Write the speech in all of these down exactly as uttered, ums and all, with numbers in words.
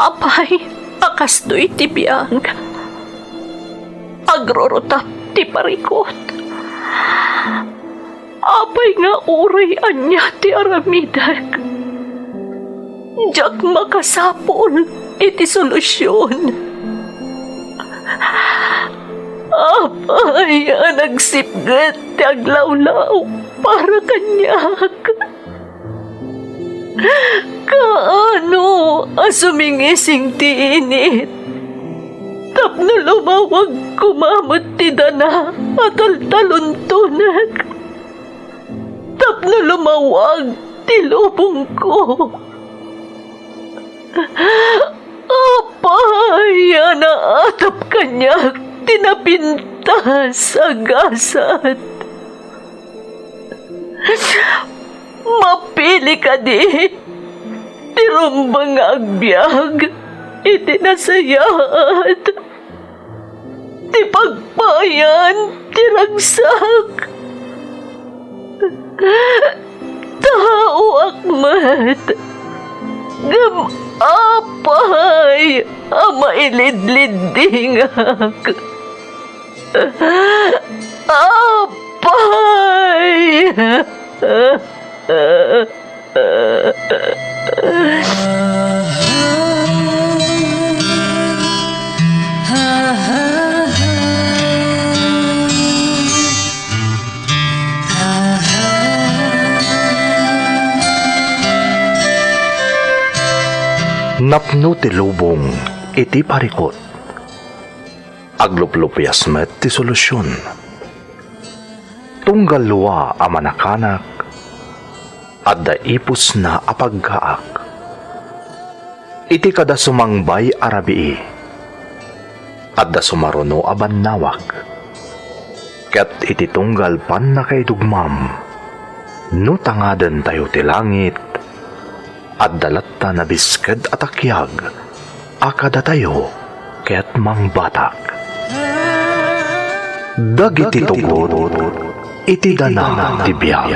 Apay a kastoy ti biag? Agrurutap ti parikut. Apay nga uray ania ti aramidek, diak makasapul iti solusion. Apay a nagsipget ti aglawlaw para kaniak? Kaano a sumingising ti init tapno lumawag koma met ti dana a taltaluntonek? Tapno lumawag ti lubongko. Apay a naatap kaniak ti napintas a gasat? Mapili kadi ti rumbeng nga agbiag iti nasayaat ti pagpayan ti ragsak. Taoak met, ngem apay a mailidliddingak? Apay! Napno ti lubong iti parikut. Agluplupias met ti solusion. Tunggal lua a manakanak, adda ipusna a paggaak. Iti kada sumangbay a rabii, adda sumaruno a bannawag. Ket iti tunggal pannakaidugmam, no tangadentayo ti langit, adda latta nabisked a takiag a kadatayo ket mangbatak. Dagiti tugot iti dana ti biag.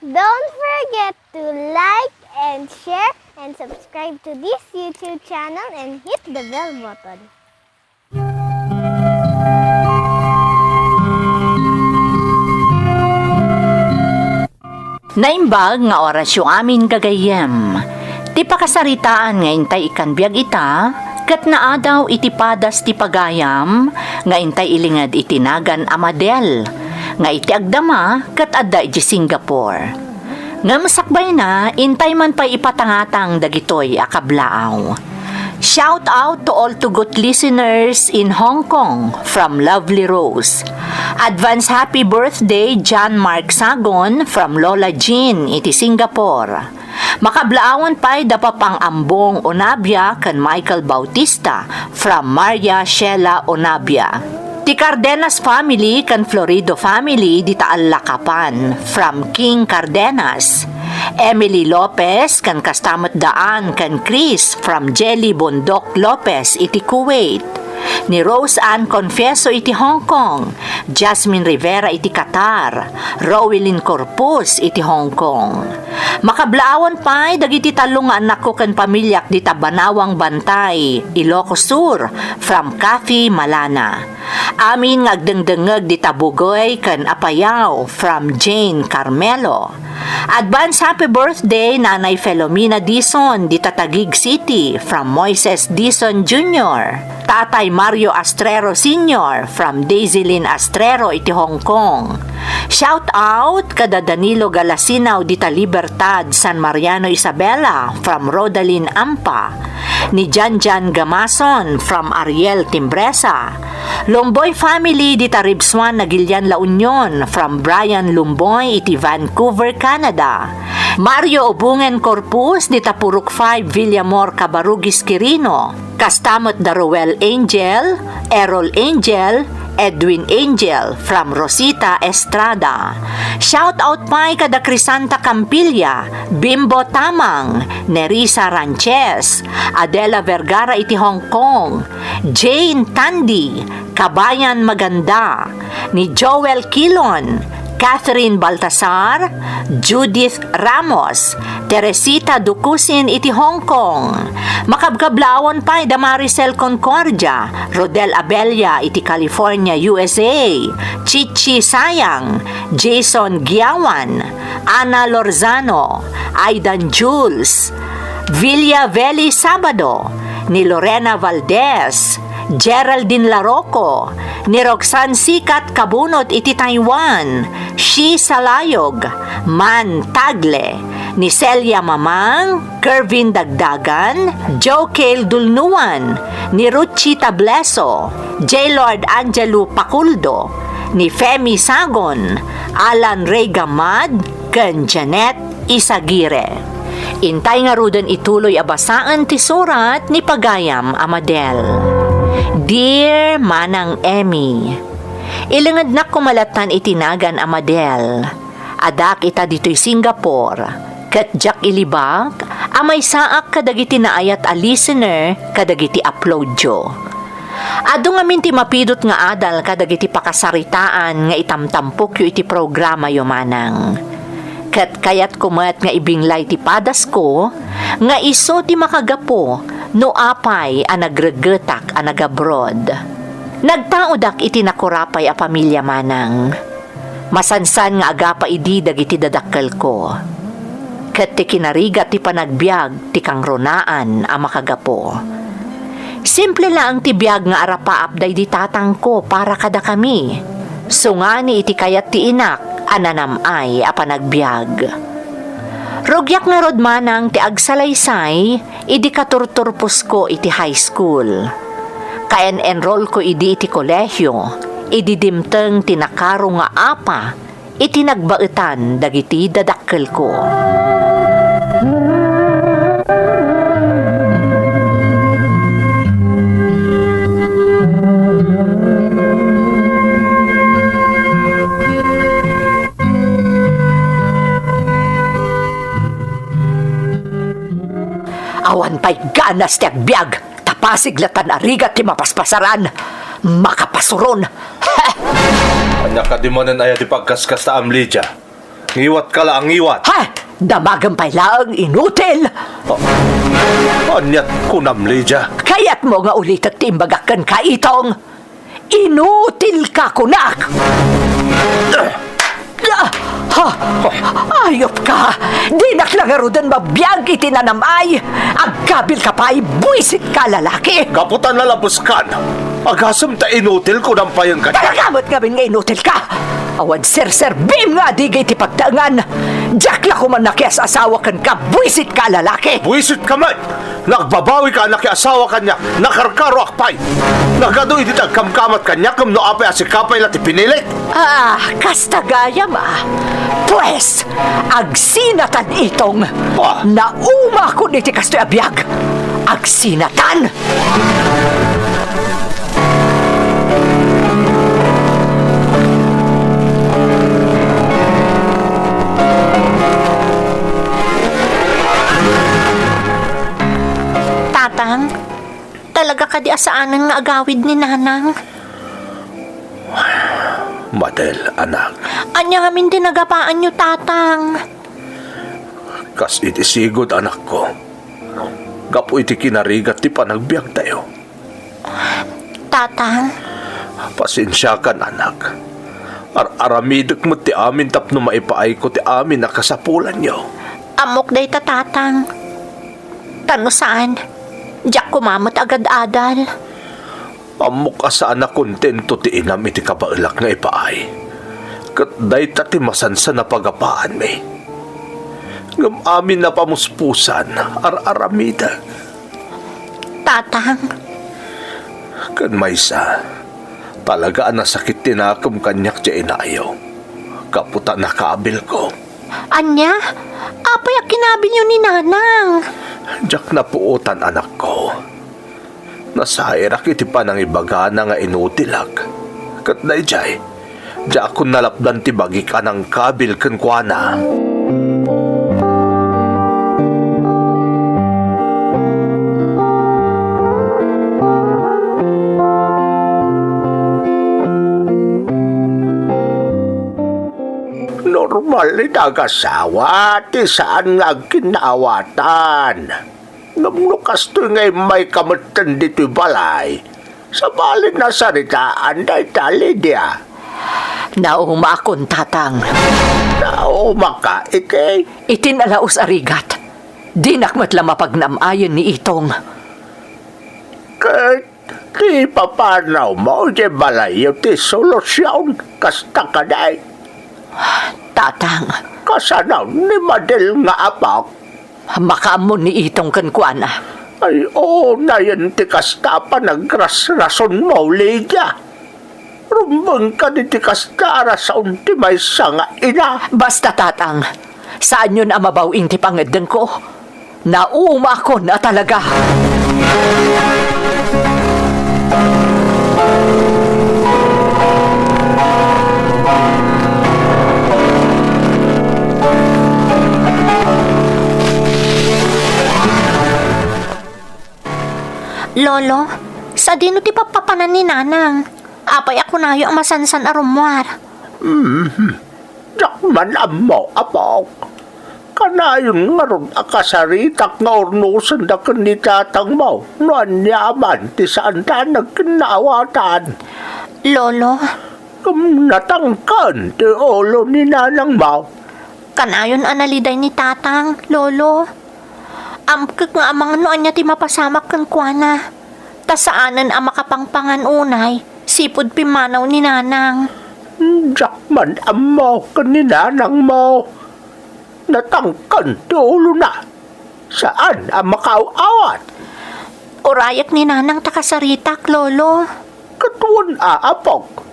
Don't forget to like and share and subscribe to this YouTube channel and hit the bell button. Naimbag nga orasyo amin, gagayyem. Ti pakasaritaan nga intay ikkan biag ita, ket naadaw iti padas ti pagayam nga intay ilinged iti nagan a Madel, nga iti agdama ket adda iti Singapore. Ngem sakbayna, intay man pay ipatangatang dagitoy a kablaaw. Shout out to all Tugot listeners in Hong Kong from Lovely Rose. Advance happy birthday, John Mark Sagon, from Lola Jean iti Singapore. Makablaawan pay da Papang Ambong Onabia ken Michael Bautista from Maria Sheila Onabia. Ti Cardenas family ken Florido family dita Allakapan from King Cardenas. Emily Lopez ken kasta met da Ann ken Chris from Jelly Bondok Lopez iti Kuwait. Ni Rose Ann Confieso iti Hong Kong, Jasmine Rivera iti Qatar, Rowelyn Corpus iti Hong Kong. Makablaawan pay dagiti tallo nga annakko ken pamiliak dita Banawang Bantay, Ilocos Sur, from Kathy Malana. Amin nga agdengdengngeg dita Bugoy ken Apayao, from Jane Carmelo. Advance happy birthday, Nanay Filomena Dizon, dita Taguig City, from Moises Dizon Junior. Tatay Mario Astrero Senior, from Daisylin Astrero iti Hong Kong. Shout out kada Danilo Galasinaw dita Libertad, San Mariano, Isabela, from Rodalyn Ampa. Ni Janjan Gamason, from Ariel Timbresa. Lomboy family dita Ribsuan, Nagilian, La Union, from Brian Lumboy iti Vancouver, Canada. Mario Ubungen Corpus dita Purok five Villamor, Cabarugis, Quirino. Kasta met da Roel Angel, Errol Angel, Edwin Angel from Rosita Estrada. Shout out pay kada Crisanta Campilla, Bimbo Tamang, Nerissa Ranches, Adela Vergara iti Hong Kong, Jane Tandy, Kabayan Maganda, ni Joel Kilon, Catherine Baltasar, Judith Ramos, Teresita Dukusin iti Hong Kong. Makabkablaawon pay da Maricel Concordia, Rodel Abella iti California, U S A, Chichi Sayang, Jason Giawan, Ana Lorzano, Aidan Jules, Villa Veli Sabado, ni Lorena Valdez, Geraldine Laroco, ni Roxanne Sikat Kabunot iti Taiwan, Shi Salayog, Man Tagle, ni Celia Mamang, Kervin Dagdagan, Joe Cale Dulnuan, ni Ruchi Tableso, J. Lord Angelo Paculdo, ni Femi Sagon, Alan Ray Gamad, ken Janet Isagire. Intay ngaruden ituloy a basaen ti surat ni pagayam a Madel. Dear Manang Emmy, ilengednak koma lattan iti nagan a Madel. Addaak ita ditoy Singapore, ket diak ilibak a maysaak kadagiti naayat a listener kadagiti uploadyo. Adu ngamin ti mapidut nga adal kadagiti pakasaritaan nga itamtampokyo iti programayo, Manang. Ket kayatko met nga ibinglay ti padasko nga isu ti makagapu no apay a nagreggetak a nagabroad. Nagtaodak iti nakurapay a pamilia, Manang. Masansan nga agapa idi dagiti dadakkelko. Ket ti kinarigat ti panagbiag ti kangrunaan a makagapu. Simple laeng ti biag nga arapaap daydi tatangko para kadakami. Sungani iti kayat ti inak a nanam-ay a panagbiag. Rugiak ngarud, Manang, ti agsalaysay idi katurturposko iti high school. Kaen-enrollko idi iti kolehio, idi dimteng ti nakaro nga apa iti nagbaetan dagiti dadakkelko. Awan pay ganas ti agbiag, ta pasig lattan a rigat ti mapaspasaran. Makapasuron. Heh! Ania kadi manen aya ti pagkaskasta, Ma'am Lydia? Ngiwatka la a ngiwat. Ha! Damagem pay laeng, inutil! Oh. Aniat kunam, Lydia? Kayatmo nga ulitek ti imbagak kenka, Itong? Inutilka, kunak! Ah! Ha! Ayopka! Dinak la ngaruden mabiag iti nanam-ay! Agkabilka pay, buisitka a lalaki! Gapu ta nalabuskan! Agasem ta inutil, kunam payen kaniak. Talaga met ngamin nga inutilka! Awan serserbim nga adigi iti pagtaengan! Diak la koma nakias-asawa kenka, buisitka a lalaki! Buisitka met! Nagbabawika a nakiasawa kaniak, nakarkaroak pay! Nagadu idi ti agkamkamat kaniak ngem no apay a sika pay la ti pinilik! Ah, kasta gayam a. Pues, agsinatan, Itong. Ah. Naumakon iti kastoy a biag. Agsinatan! Tatang, talaga kadi a saanen nga agawid ni Nanang? Madel, anak. Ania ngamin ti nagapaanyo, Tatang? Kas iti sigud, anakko. Gapu iti kinarigat ti panagbiagtayo. Tatang? Pasensiakan, anak. Ar-aramidek met ti amin tapno maipaayko ti amin a kasapulanyo. Ammok dayta, Tatang. Ta no saan, diak koma met agad-adal. Ammok a saan a kontento ti inam iti kabaelak nga ipaay. Ket dayta ti masansan a pagapaanmi. Ngem amin a pamuspusan, ar-aramidek. Tatang. Ken maysa, talaga a nasakit ti nakem kaniak ti inayo. Gapu ta nakabilko. Ania? Apay Abi ni Nanang. Diak napuotan, anakko. Nasairak iti panangibagana nga inutilak. Ket daydiay, diakon nalapdan ti bagik a nangkabil kenkuana. Normal iti agasawa ti saan nga agkinnaawatan. Ngem no kastoy nga immayka metten ditoy balay, sabali nasaritaan dayta, Lydia. Naumaakon, Tatang. Naumaka iti? Iti nalaus a rigat. Dinak met la mapagnam-ayen ni Itong. Ket ti ipapanawmo idiay balayyo ti solusion, kasta kadi? Tatang. Kasano ni Madel nga apok? Makaammo ni Itong kenkuana. Ay, unayen ti kasta a panagrasrasonmo, Lydia. Rumbeng kadi ti kasta a rason ti maysa nga ina? Basta, Tatang. Saanyon a mabaw-ing ti pangeddengko. Naumaakon a talaga. Lolo, sadino ti pappapanan ni Nanang? Apay a kunayo a masansan a rummuar? Mhm. Diak man ammo, apok. Kanayon ngarud a kasaritak nga urnosenda ken ni tatangmo no aniaman ti saanda a nagkinnaawatan. Lolo. Ngem natangken ti ulo ni nanangmo. Kanayon a naliday ni tatang, Lolo. Amkek nga amangan no ania ti mapasamak kenkuana. Ta saanen a makapangpangan unay, sipud pimmanaw ni nanang. Diak man ammo ken ni nanangmo. Natangken ti ulona. Saan a makaaw-awat. Urayek ni nanang ta kasaritak, Lolo. Ket wen a, apok.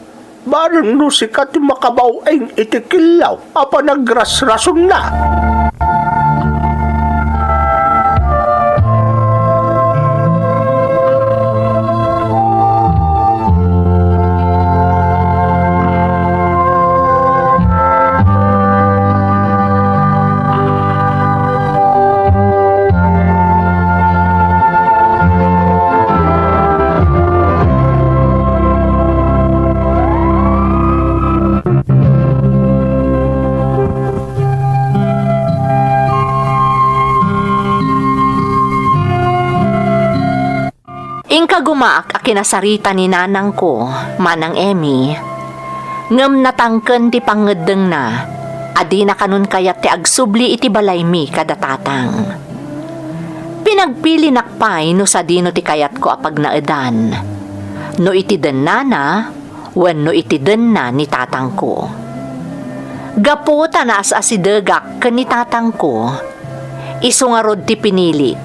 Bareng no sika ti makabaw-ing iti killaw a panagrasrasonna. Inkagumaak a kinasarita ni nanangko, Manang Emmy, ngem natangken ti pangngeddengna a dina kanon kayat ti agsubli iti balaymi kada tatang. Pinagpilinak pay no sadino ti kayatko a pagnaedan, no iti dennana wenno iti denna ni tatangko. Gapu ta naas-asidegak ken ni tatangko, isu ngarud ti pinilik,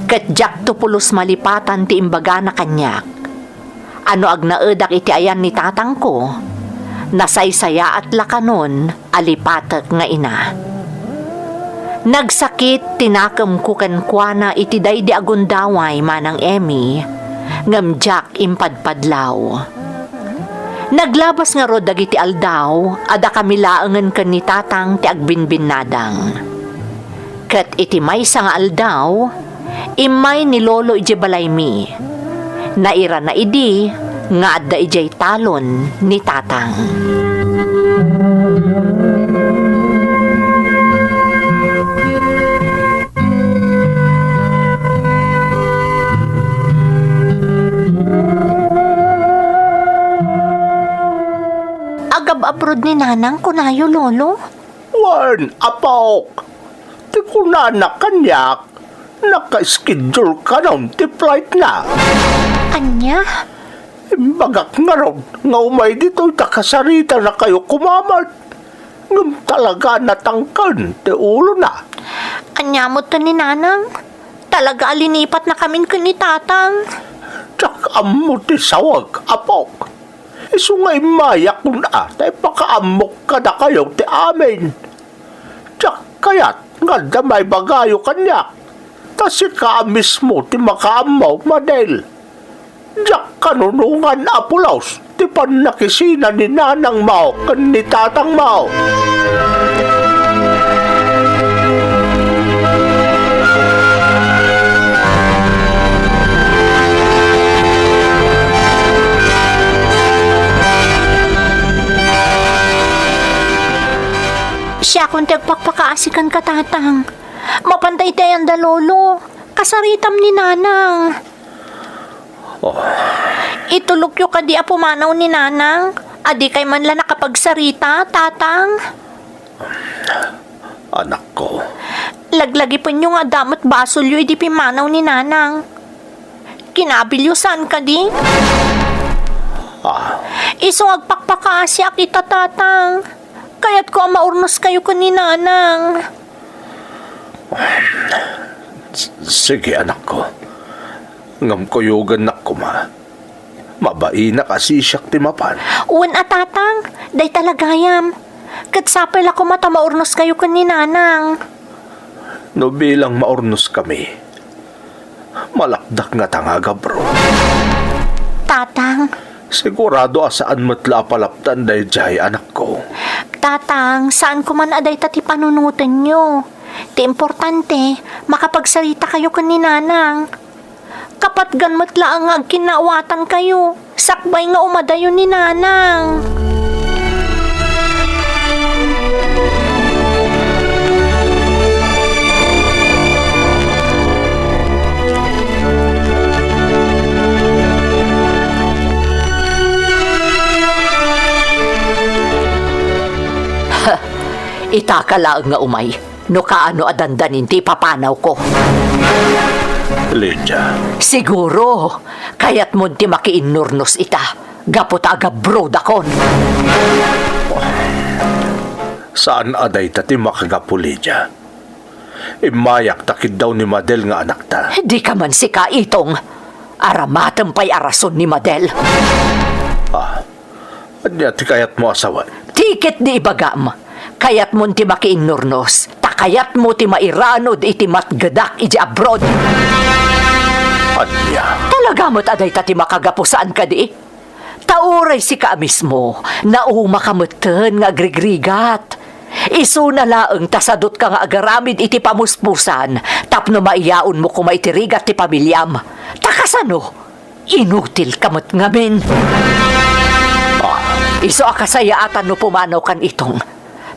ket diakto pulos malipatan ti imbagana kaniak a no agnaedak iti ayan ni tatangko, nasaysayaat la kanon a lipatek nga ina. Nagsakit ti nakemko kenkuana iti daydi a gundaway, Manang Emmy, ngem diak impadpadlaw. Naglabas ngarud dagiti aldaw a dakami laengen ken ni tatang ti agbinbinnadang. Ket iti maysa nga aldaw, immay ni Lolo idiay balaymi. Nairana idi nga adda idiay talon ni tatang. Agab-abrod ni nanang, kunayo, Lolo? Wen, apok. Ti kunana kaniak, naka-schedule kanon ti flight na. Ania? Imbagak ngarud nga umay ditoy ta kasaritanakayo koma met. Ngem talaga natangken ti ulona. Ania met ni nanang? Talaga a linipatnakamin ken ni tatang. Diak ammo ti sawag, apok. Isu nga immayak kuna ta ipakaammok kadakayo ti amin. Diak kayat nga adda maibagayo kaniak. Ta sika a mismo ti makaammo, Madel. Diak kanunongan a pulos ti pannakisina ni nanangmo ken ni tatangmo. Siakon ti agpakpakaasi kenka, Tatang. Mapanta iti ayan da Lolo, kasaritam ni Nanang. Oh. Itulokyo kadi a pumanaw ni Nanang, a dikay man la nakapagsarita, Tatang? Anakko. Laglagipenyo nga adda met basolyo idi pimmanaw ni Nanang. Kinabilyo saan kadi? Ah. Isu nga agpakpakaasiak ita, Tatang. Kayatko a maurnoskayo ken ni Nanang. S-, sige, anakko. Ngem kuyogennak koma. Mabainak a sisiak ti mapan. Wen a, Tatang, dayta la gayam. Ket sapay la koma ta maurnoskayo ken ni Nanang. No bilang maurnoskami, malakdak ngata nga agabro. Tatang. Sigurado a saan met la a palaptan daydiay, anakko. Tatang, saan ko man a dayta ti panunotenyo. Ti importante, makapagsaritakayo ken ni Nanang. Kapatgan met laeng nga agkinnaawatan kayo, sakbay nga umadayo ni Nanang. Itaka laeng nga umay. No kaano a dandanin ti ipapanawko. Lydia. Siguro, kayatmon ti makiinnurnos ita, gapu ta agabrodakon. Saan a dayta ti makagapu, Lydia. Immayak ta kiddaw ni Madel nga anakta. Dika man sika, Itong. Aramatem pay a rason ni Madel. Ah, Ania ti kayatmo a sawen? Ti ket di ibagam, kayatmon ti makiinnurnos, ta kayatmo ti mairanud iti matgedak idiay abroad. Ania? Talaga met a dayta ti makagapu saan kadi? Ta uray sika a mismo, naumaka metten nga agrigrigat. Isuna laeng ta sadutka nga agaramid iti pamuspusan tapno maiyaonmo koma iti rigat ti pamiliam. Ta kasano? Inutilka met ngamin. Ah, isu a kasayaatan no pumanawkan, Itong.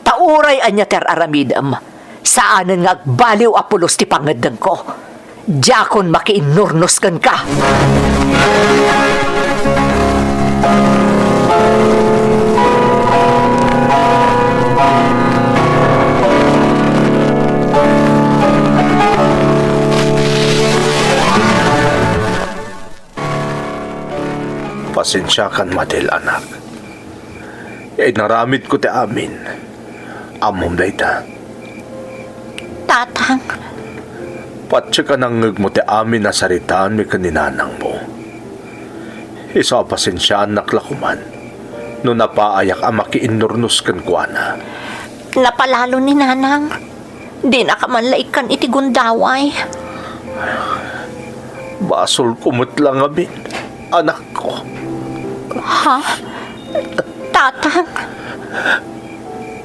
Ta uray ania ti ar-aramidem, saanen nga agbaliw a pulos ti pangngeddengko. Diakon makiinnurnos kenka. Pasensiakan, Madel, anak. Inaramidko ti amin. Ammom dayta. Tatang. Patiek a nangngegmo ti amin a saritaanmi ken ni nanangmo. Isu a pasensiaannak la koman no napaayak a makiinnurnos kenkuana. Napalalo ni Nanang. Dinaka man la ikkan iti gundaway. Basolko met la ngamin, anakko. Ha? Tatang?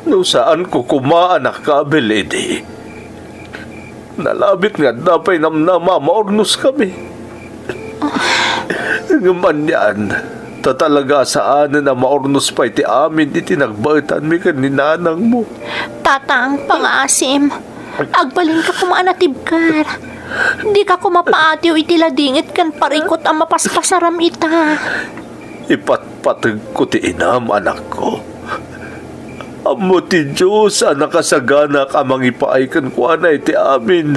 No saanko koma a nakabil idi, nalabit nga adda pay namnama a maurnoskami. Ngem anian, ta talaga a saanen a maurnos pay ti amin iti nagbaetanmi ken ni nanangmo. Tatang, pangaasim. Agbalinka koma a natibker. Dika koma paatiw iti ladingit ken parikut a mapaspasaram ita. Ipatpategko ti inam, anakko. Ammo ti Dios a nakasaganak a mangipaay kenkuana iti amin.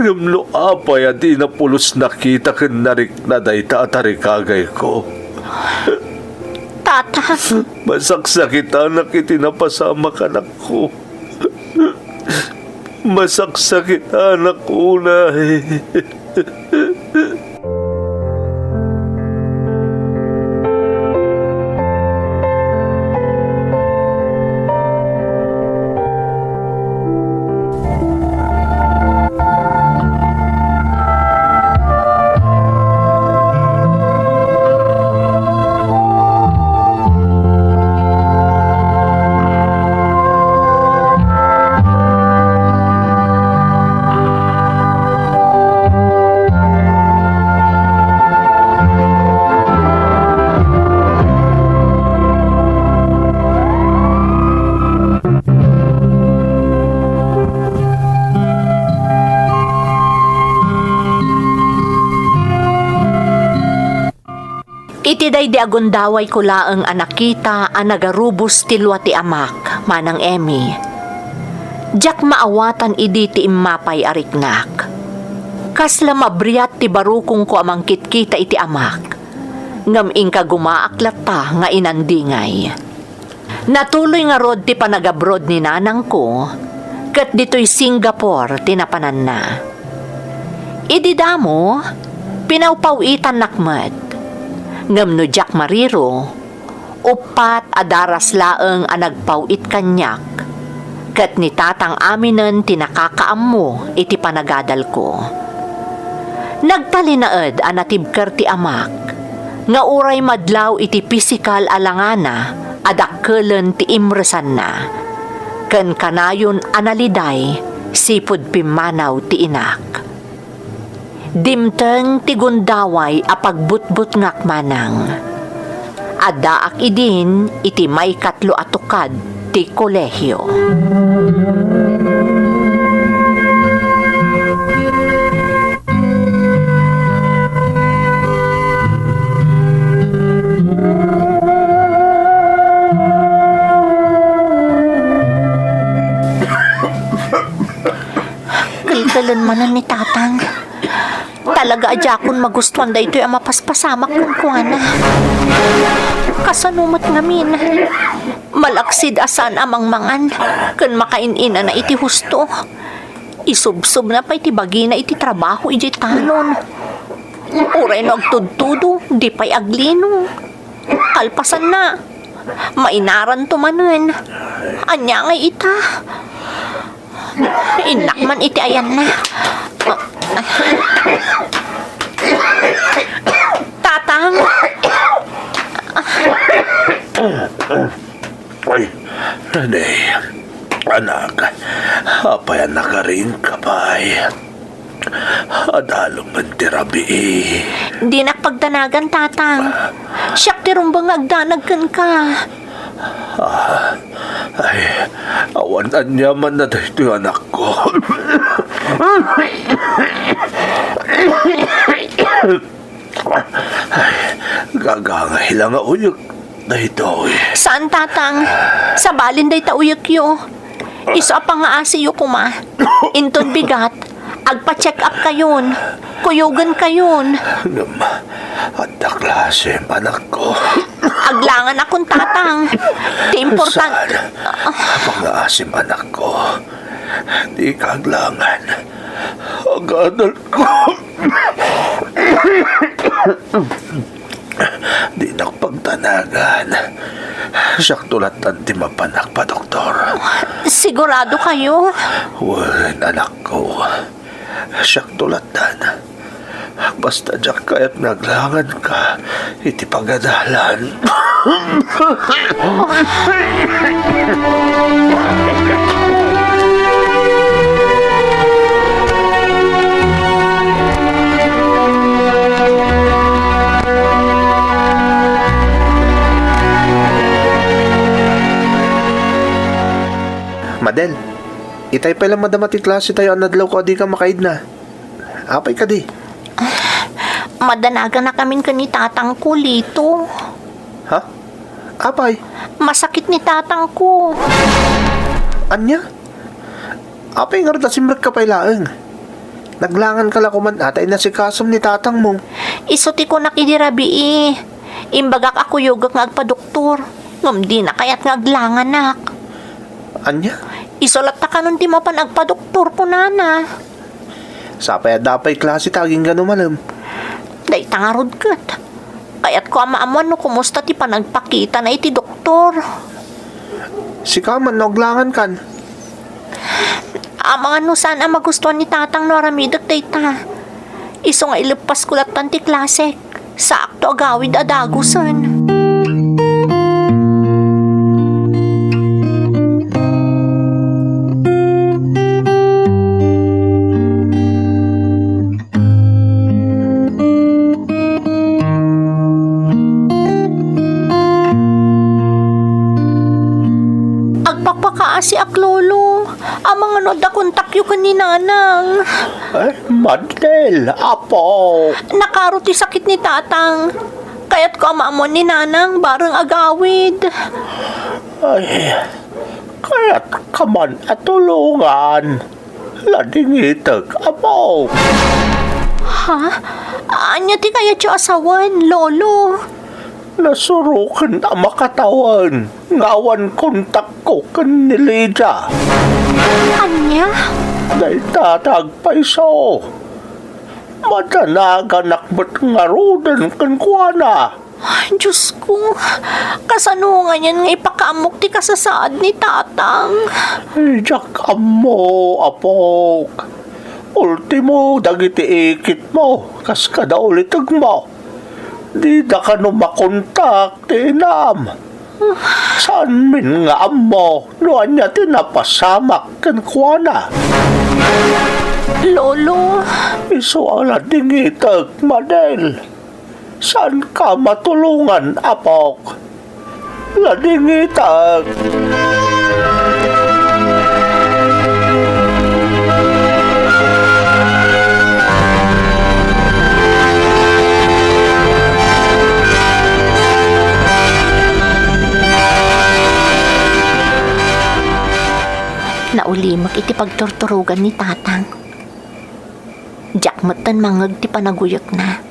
Ngem no apay a dina pulos nakita ken narikna dayta a tarigagayko? Tata. Masaksakitanak iti napasamak, anakko. Masaksakitanak unay. Iti daydi a gundawayko laeng a nakita a nagarubos ti lua ti amak, Manang Emmy, diak maawatan idi ti immapay a riknak. Kasla mabriat ti barukongko a mangkitkita iti amak, ngem inkagumaak latta nga inandingay. Natuloy ngarud ti panagabroad ni nanangko, ket ditoy Singapore ti napananna. Idi damo, pinawpaw-itannak met. Ngem no diak mariro, uppat a daras laeng a nagpaw-it kaniak, ket ni tatang aminen ti nakakaammo iti panagadalko. Nagtalinaed a natibker ti amak, nga uray madlaw iti pisikal a langana a dakkelen ti imresanna, ken kanayon a naliday sipud pimmanaw ti inak. Dimteng ti gundaway a pagbutbutngak manang. Addaak idin iti maikatlo a tukad ti kolehio. Kelkelen manen ni Tatang. Talaga a diakon magustuan daytoy a mapaspasamak kenkuana. Kasano met ngamin? Malaksid a saan a mangmangan ken makain-inana iti husto. Isubsobna pay ti bagina iti trabaho idiay talon. Uray no agtudtudo, di pay aglino. Kalpasanna, mainaranto manen. Ania ngay ita? Innak man iti ayanna. Tatang! Ay, Rene, anak, apay a nakarinka pay? Adalem ti rabii. Dinak pagdanagan, Tatang. Siak ti rumbeng nga agdanag kenka. Ah, ay, awan aniamanna daytoy, anakko. Ay, gagangay la nga uyek daytoy. Saan, Tatang? Sabalin dayta uyekyo. Isu a pangaasiyo koma. Inton bigat, agpa-check up kayon. Kuyogen kayon. Ngem, adda klasem, anakko. Aglanganakon, Tatang. Ti important. Saan? Pangaasim, anakko. Dika aglangan. Agadalko. Dinak pagdanagan. Siakto lattan ti mapan agpadoktor. Sigurado kayo? Wen, anakko. Siakto lattan. Basta diak kayat nga aglanganka iti pagadalan. Madel, itay pay la madama ti klasetayo a nadlawko a dika makaidna. Apay kadi? Madanaganakamin ken ni tatangko, Lito. Ha? Apay? Masakit ni tatangko. Ania? Apay ngarud a simrekka pay laeng? Naglanganka la koman a ta inasikasom ni tatangmo. Isu ti kunak idi rabii. Imbagak a kuyogek nga agpadoktor. Ngem dina kayat nga aglanganak. Ania? Isu latta kanon ti mapan agpadoktor, kunana. Sapay a dapay klase ta agingga no malem. Dayta ngarud ket. Kayatko a maammuan no kumusta ti panagpakitana iti doktor. Sika man no aglangankan. Amangan no saan a magustuan ni tatang no aramidek dayta. Isu nga ileppasko lattan ti klasek. Saakto a gawid a dagusen. Agpakpakaasiak, Lolo. Amangan no adda kontakyo ken ni Nanang. Eh, Madel, apo. Nakaro ti sakit ni Tatang. Kayatko a maammuan ni Nanang bareng agawid. Ay, kayatka man a tulongan. Ladingitek, Apo. Ha? Ania ti kayatyo a sawen, Lolo? Nasuroken a makatawen nga awan kontakko ken ni Lydia. Ania? Dayta ti agpayso. Madanaganak met ngaruden kenkuana. Ay, Diosko, kasano ngay-an nga ipakaammok ti kasasaad ni Tatang? Ay, diak ammo, apok. Ultimo, dagiti ikitmo, kas kada ulitegmo. Dida kano makontak ti inam. Saanmin nga ammo no ania ti napasamak kenkuana. Lolo. Isu a ladingitek, Madel. Saanka matulongan, apok? Ladingitek. Naulimek iti pagturturogan ni Tatang. Diak metten mangngeg ti panaguyekna.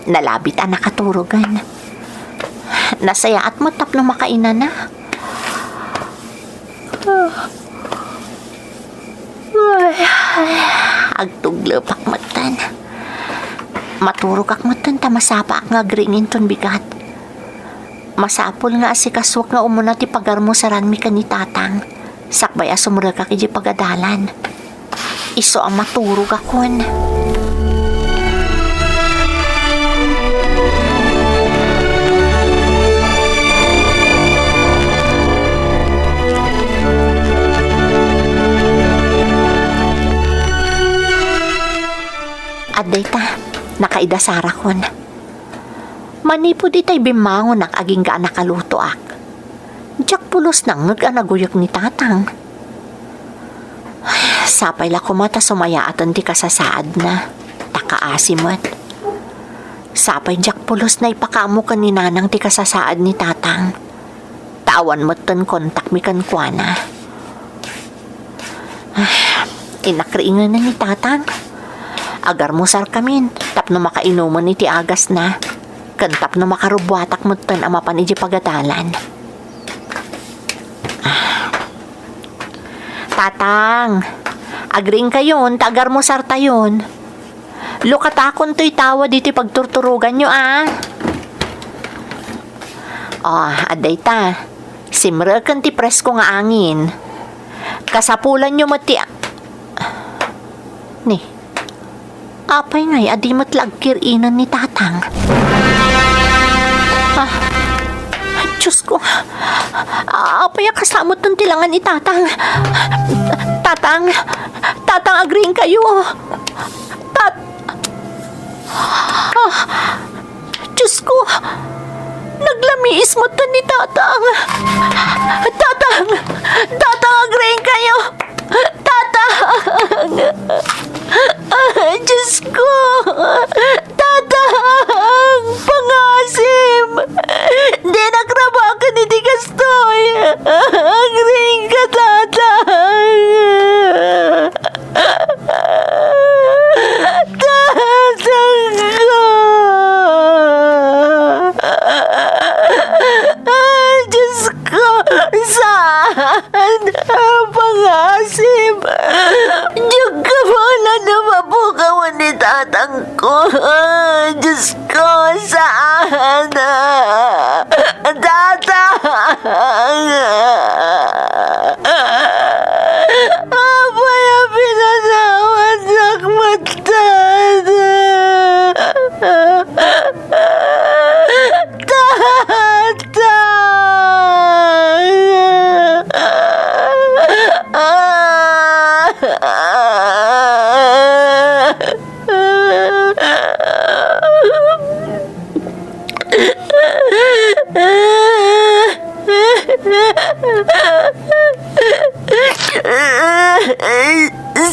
Nalabit a nakaturogen. Nasayaat met tapno makainana. Agtuglepak metten. Maturogak metten ta masapaak nga agriing inton bigat. Masapul nga asikasuek nga umuna ti pagarmusaranmi ken ni Tatang, sakbay a sumrekak idiay pagadalan. Isu a maturogakon. Adda ita, nakaida sarakon. Manipud itay bimmangonak agingga a nakalutoak, diak pulos nangngeg a naguyek ni Tatang. Ay, sapay la koma ta sumayaaten ti kasasaadna, ta kaasi met. Sapay diak pulos naipakaammo ken ni Nanang ti kasasaad ni Tatang, ta awan metten kontakmi kenkuana. Ah, innak riingenen ni Tatang. Agarmusarkamin tapno makainumen iti agasna, ken tapno makarubbuatak metten a mapan idiay pagadalan. Ah. Tatang, agriingkayon ta agarmusartayon. Lukatakon toy tawa ditoy pagturturoganyo, a. Oh, adda ita. Simreken ti presko nga angin. Kasapulanyo met ti a-, ni, apay ngay a di met la agkir-inen ni Tatang? Ah, Diosko, apay a kasla metten ti langan ni Tatang? Tatang, Tatang, agriingkayo. Tat-, ah, Diosko, naglamiis metten ni Tatang. Tatang! Tatang, agriingkayo! Tatang! Ah, Diosko! Tatang! Pangasim! Dinak rabaken iti kastoy! Agriingka, Tatang! Tatangko! Ay, Diosko! Saan? Pangasim! Diak kabaelan a mapukawan ni tatangko! Ay, Diosko! Saan? Tatang! Apay a pinatawad dak met, Tatang? Tatang!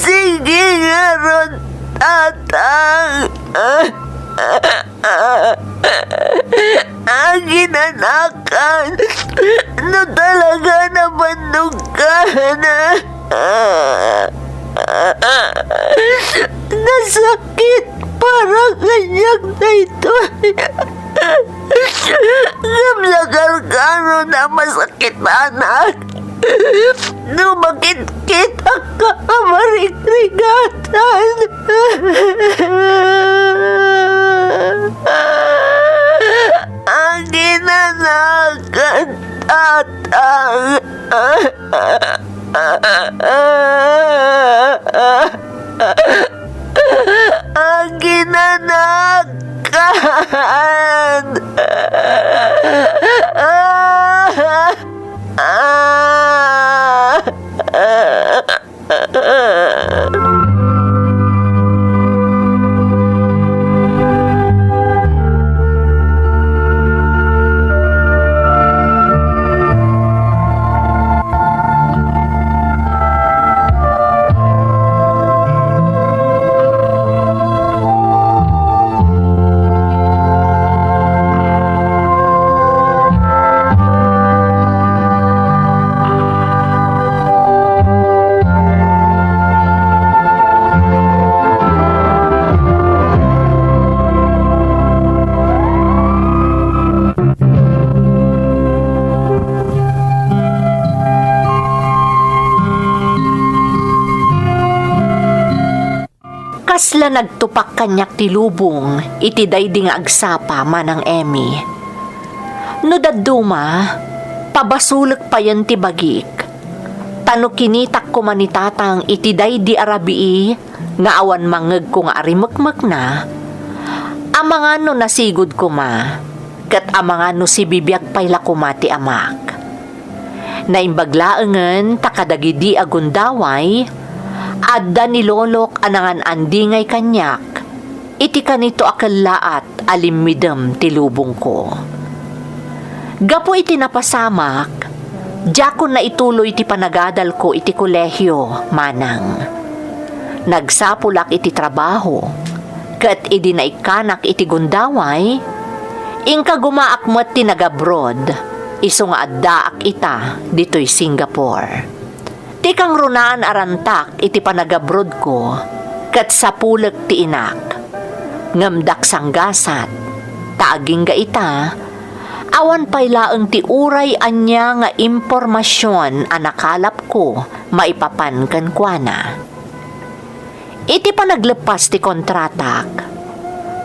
Sige ngarud, Tatang. Aginanakan, no talaga nabannogkan. Nasakit para kaniak daytoy. Ngem nagargaro na masakitanak. No makitkitak ka a marikrigatan. Aginanakan, Tatang. Aginanakan. Kasla nagtupak kaniak ti lubong iti daydi nga agsapa, Manang Emmy. No dadduma, pabasolek payen ti bagik. Ta no kinitak koma ni Tatang iti daydi a rabii nga awan mangngegko nga arimekmekna, amangan no nasigud koma, ket amangan no sibibiag pay la koma ti amak. Naimbag laengen ta kadagidi a gundaway, adda ni lolok a nangan-andingay kaniak iti kanito a kellaat a limmidem ti lubongko. Gapu iti napasamak, diakon naituloy ti panagadalko iti kolehio, Manang. Nagsapulak iti trabaho, ket idi naikkanak iti gundaway, inkagumaak met ti nagabroad, isu nga addaak ita ditoy Singapore. Ti kangrunaan a rantak iti panagabroadko ket sapulek ti inak. Ngem daksanggasat, ta agingga ita, awan pay laeng ti uray ania nga impormasion a nakalapko maipapan kenkuana. Iti panagleppas ti kontratak,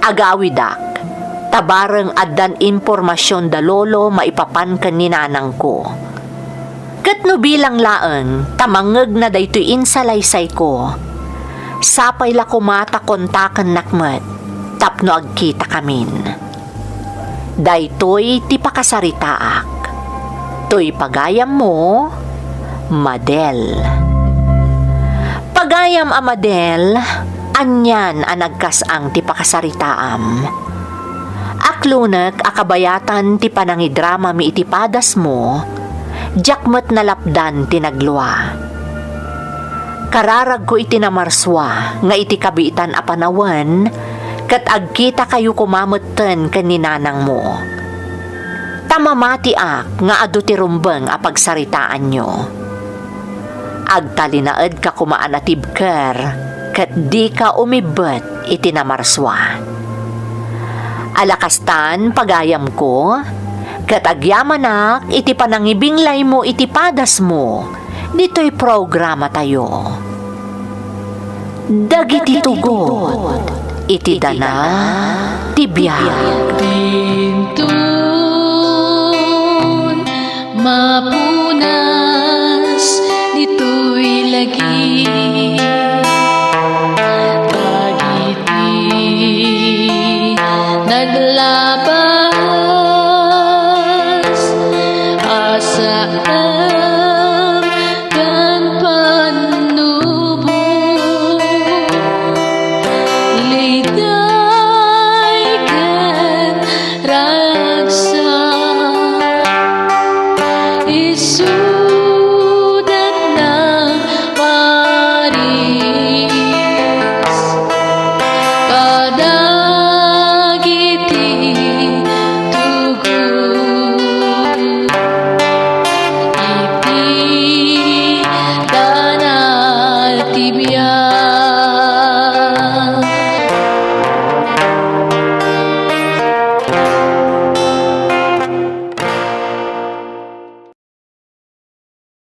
agawidak, ta bareng addan impormasion da lolo maipapan ken ni nanangko. Ket no bilang laeng ta mangngegna daytoy insalaysayko, sapay la koma ta kontakennak met tapno agkitakamin. Daytoy ti pakasaritaak. Toy pagayammo, Madel. Pagayam a Madel, anian a nagkas-ang ti pakasaritaam. Aklonek a kabayatan ti panangidramami iti padasmo, diak met nalapdan ti naglua. Kararagko iti namarsua nga iti kabiitan a panawen, ket agkitakayo koma metten ken ni nanangmo. Ta mamatiak nga adu ti rumbeng a pagsaritaanyo. Agtalinaedka koma a natibker, ket dika umibbet iti namarsua. Ala kastan, pagayamko, ket agyamanak iti panangibinglaymo iti padasmo ditoy programatayo. Dagiti tugot iti dana ti biag. Dintun mapunas ditoy lagi.